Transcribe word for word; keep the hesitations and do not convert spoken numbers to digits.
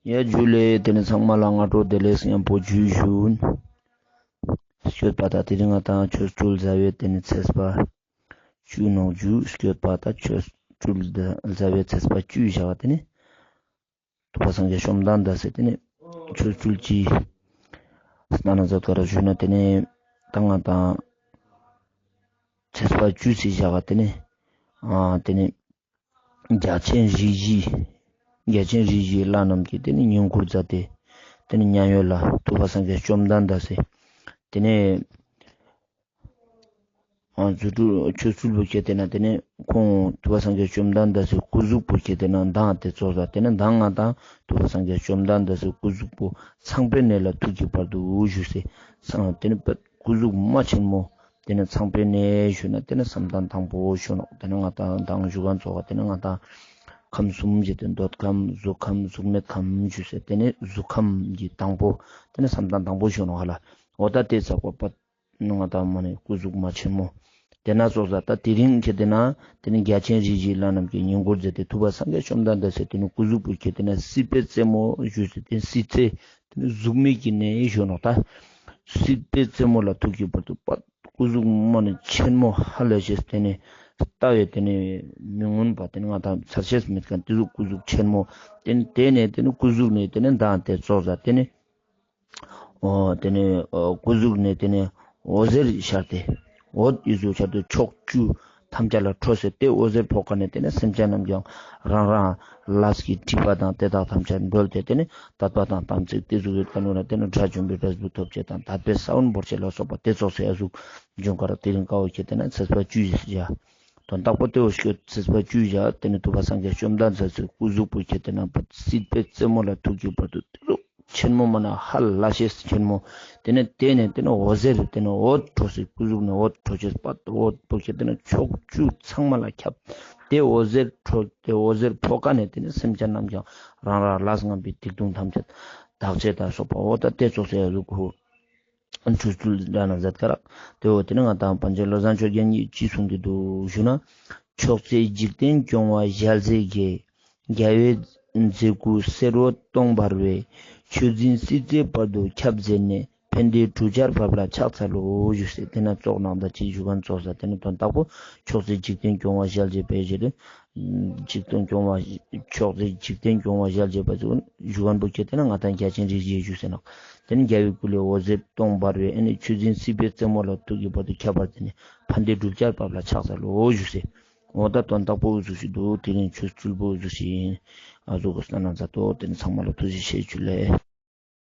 ཡ་ཇུ་ལེ། དེ་ནི་ཚང་མ་ལ་སྔ་དྲོ་བདེ་ལེགས་ཉམ་པོ་ཇུ་ཞུ། སྐྱོད་པ་དང་དེ་རིང་ང་དང་ཆོ་འཕྲུལ་ཟླ་བའི་དེ་ནི་ཚེས་པ་བཅུ་ནང་ཇུ་སྐྱོད་པ་དང་ཆོ་འཕྲུལ་ཟླ་བའི་ཚེས་པ་བཅུ་བཞག་པ་དེ་ནི་ཐུབ་པ་སངས་རྒྱས་བཅོམ་ལྡན་འདས་སེ་དེ་ནི་ཆོ་འཕྲུལ་གྱི་སྣ་ན་ཛ་ཀ་ར་ཞུ་ན་དེ་ནི་ད་ང་དང་ཚེས་པ་བཅུ་ཚེས་བཞག་པ་དེ་ནི་ཨ་དེ་ནི་རྒྱལ་ཆེན་རིགས་བཞི། རྒྱལ་ཆེན་རིགས་བཞིའི་བླ་རྣམས་ཀྱིས་དེ་ནི་བསྙེན་བཀུར་མཛད་དེ། དེ་ནི་མཉན་ཡོད་ལ་ཐུབ་པ་སངས་རྒྱས་བཅོམ་ལྡན་འདས་སེ། དེ་ནི་ཨ་རྫུ་འཕྲུལ་ཆོ་འཕྲུལ་པོ་ཁྱེར་ཏེ་ན་དེ་ནི་ཁོང་ཐུབ་པ་སངས་རྒྱས་བཅོམ་ལྡན་འདས་སེ་སྐུ་གཟུགས་པོ་ཁྱེར་ཏེ་ན་མདང་དེ་ཙོགས་ལ་དེ་ནི་མདང་ང་དང་ཐུབ་པ་སངས་རྒྱས་བཅོམ་ལྡན་འདས་སེ་སྐུ་གཟུགས་པོ་ཚངས་པའི་གནས་ལ་ཐུག་གི་བར་དུ་བཞུགས་སེ། ཚངས་དེ་ནི་སྐུ་གཟུགས་མ་ཆེན་མོ། དེ་ནས་ཚངས་པའི་གནས་ཞུས་ན་དེ་ནས་བསམ་གཏན་དང་པོ་ཞུ་ནོག་དེ་ནས་ང་དང་དང་བཞུགས་ཁང་ཚོགས་དེ་ནས་ང་དང་ཁམས་གསུམ་ཞེས་ཏེ་འདོད་ཁམས་གཟུགས་ཁམས་གཟུགས་མེད་ཁམས་ཞུས་སེ་དེ་ནས་གཟུགས་ཁམས་ཀྱི་དང་པོ། དེ་ནས་བསམ་གཏན་དང་པོ་ཞུ་ནོག་ཧ་ལ། འོ་ད་དེ་ཚགས་པ་པ་ང་དང་མ་ནས་སྐུ་གཟུགས་མ་ཆེན་མོ། དེ་ན་ཚོགས་ས་ད་དེ་རིང་ཁྱེད་དེ་ན་དེ་ནས་རྒྱལ་ཆེན་རིགས་བཞིའི་བླ་རྣམས་ཀྱིས་བསྙེན་བཀུར་མཛད་དེ་ཐུབ་པ་སངས་རྒྱས་བཅོམ་ལྡན་འདས་སེ་དེ་ནས་སྐུ་གཟུགས་པོ་ཁྱེད་དེ་ན་སྲིད་པའི་རྩེ་མོ་ཞུས་སེ་དེ་སྲིད་རྩེ། དེ་ནི་གཟུགས་མེད་ཀྱི་གནས་ཞུ་ནོག་ད། སྲིད་པའི་རྩེ་མོ་ལ་ཐུག་གི་བར་དུ་པ། སྐུ་གཟུགས་མ་ནི་ཆེན་མོ་ཧ་ལས་ཤེས་དེ་ནི་ལྟ་བའི་དེ་ནི་མི་མངོན་པ་དེ་ནི་ང་དང་ཚར་ཤེས་མེད་མཁན་དེ་ཟུག་སྐུ་གཟུགས་ཆེན་མོ། དེ་ནི་དེ་ནས་དེ་ནི་སྐུ་གཟུགས་ནས་དེ་ནི་མདང་དེ་ཙོགས་ས་དེ་ནི། ཨོ་དེ་ནི་ཨོ་སྐུ་གཟུགས་ནས་དེ་ནི་འོད་ཟེར་ཤར་ཏེ། འོད་ཡི་གཟུགས་ཤར་ཏེ་ཕྱོགས་བཅུ། ཐམས་ཅད་ལ་འཕྲོ་ཟེར་ཏེ་འོད་ཟེར་ཕོག་ཁ་ནས་དེ་ནས་སེམས་ཅན་རྣམས་ཀྱང་རང་རང་ལས་ཀྱི་སྒྲིབ་པ་དང་དེ་དག་ཐམས་ཅད་འགྲོལ་ཏེ་དེ་ནས་དད་པ་དང་དམ་ཚིག་དེ་ཟུག་ཡོད་ཀ་ནོ་ལ་དེ་ནས་དགྲ་བཅོམ་པའི་འབྲས་བུ་ཐོབ་ཅེས་དང་དད་པའི་ས་བོན་བོར་ཅེས་ལ་སོགས་པ་དེ་ཙོགས་སེ་ཨ་ཟུག་འབྱུང་ཁར་དེ་རིང་ཀ་བོ་ཁྱེད་དེ་ན་ཚེས་པ་བཅུ་བཞི་དོན་དག་པོ་དེ་བོ་ཤོད་ཚེས་པ་བཅུ་བཞི་དེ་ནས་ཐུབ་པ་སངས་རྒྱས་བཅོམ་ལྡན་འདས་སེ་སྐུ་གཟུགས་པོ་ཁྱེད་དེ་ན་སྲིད་པའི་རྩེ་མོ་ལ་ཐུག་གི་བར་དུ་དེ་ཟུག་ཆེན་མོ་མ་ན་ཧ་ལ་ཤེས་ཆེན་མོ། དེ་ནས་དེ་ནས་དེ་ནས་འོད་ཟེར་དེ་ནས་འོད་འཕྲོ་སྲིད་སྐུ་གཟུགས་ནས་འོད་འཕྲོ་ཆེས་པ་འོད་པོ་ཁྱེད་དེ་ནས་ཕྱོགས་བཅུ་ཚང་མ་ལ་ཁྱབ། དེ་འོད་ཟེར་འཕྲོ་དེ་འོད་ཟེར་ཕོག་ཀ་ནས་དེ་ནས་སེམས་ཅན་རྣམས་ཀྱང་རང་རང་ལས་ངན་པའི་སྡིག་ལྟུང་ཐམས་ཅད་དག་ཅེས་དང་སོགས་པ་འོ་ད་དེ་ཙོགས་སེ་ཡ་ལུག་ཧུ། ཆོ་འཕྲུལ་འདྲ་ན་མཛད་ཀ་རག་དེ་འོ་དེ་ནས་ང་དང་པཎ་ཆེན་བློ་བཟང་ཆོས་རྒྱན་གྱིས་ཅི་གསུངས་ཏེ་འདུག་ཞུ་ན། མཆོག་སྲེད་འཇིག་རྟེན་སྐྱོང་བ་ཞལ་ཟས་དགེ། རྒྱལ་བའི་མཛེས་སྐུ་སེར་འོད་སྟོང་འབར་བས། ཆོས་འཛིན་སྲིད་རྩེའི་བར་དུ་ཁྱབ་མཛད་ནས། ཕན་བདེའི་གྲུ་ཆར་བབས་ལ་ཕྱག་འཚལ་ལོ། ཞུས་སེ་དེ་ན་ཙོགས་ནང་ད་ཅི་ཞུ་མཁན་ཙོགས་ས་དེ་ནི་དོན་དག་པོ་མཆོག་སྲེད་འཇིག་རྟེན་སྐྱོང་བ་ཞལ་མཛེས་པའི་ཞེས་ཏེ། འཇིག་རྟེན་སྐྱོང་བ་མཆོག་སྲེད་འཇིག་རྟེན་སྐྱོང་བ་ཞལ་མཛེས་པ་ཞུ་མཁན་པོ་ཁྱེད་དེ་ན་ང་དང་རྒྱལ་ཆེན་རིགས་བཞི་ཞུས་ཟེར་ནོག་དེ་ནི་རྒྱལ་བའི་སྐུ་ལས་འོད་ཟེར་སྟོང་འབར་བས་ཨ་ནི་ཆོས་འཛིན་སྲིད་པའི་རྩེ་མོ་ལ་ཐུག་གི་བར་དུ་ཁྱབ་པར་མཛད་ནས་ཕན་བདེའི་གྲུ་ཆར་བབས་ལ་ཕྱག་འཚལ་ལོ་ཞུས་སེ། འོ་ད་དོན་དག་པོ་འུ་ཚུགས་ཤིག་འདུག་དེ་རིང་ཆོ་འཕྲུལ་པོ་འུ་ཚུགས་ཤིག་ཡིན། ཨ་ཟུག་གི་སྣ་ན་མཛད་དོ། དེ་ནི་ཚང་མ་ལ་ཐུགས་རྗེ་ཆེ་ཞུ་ལེ།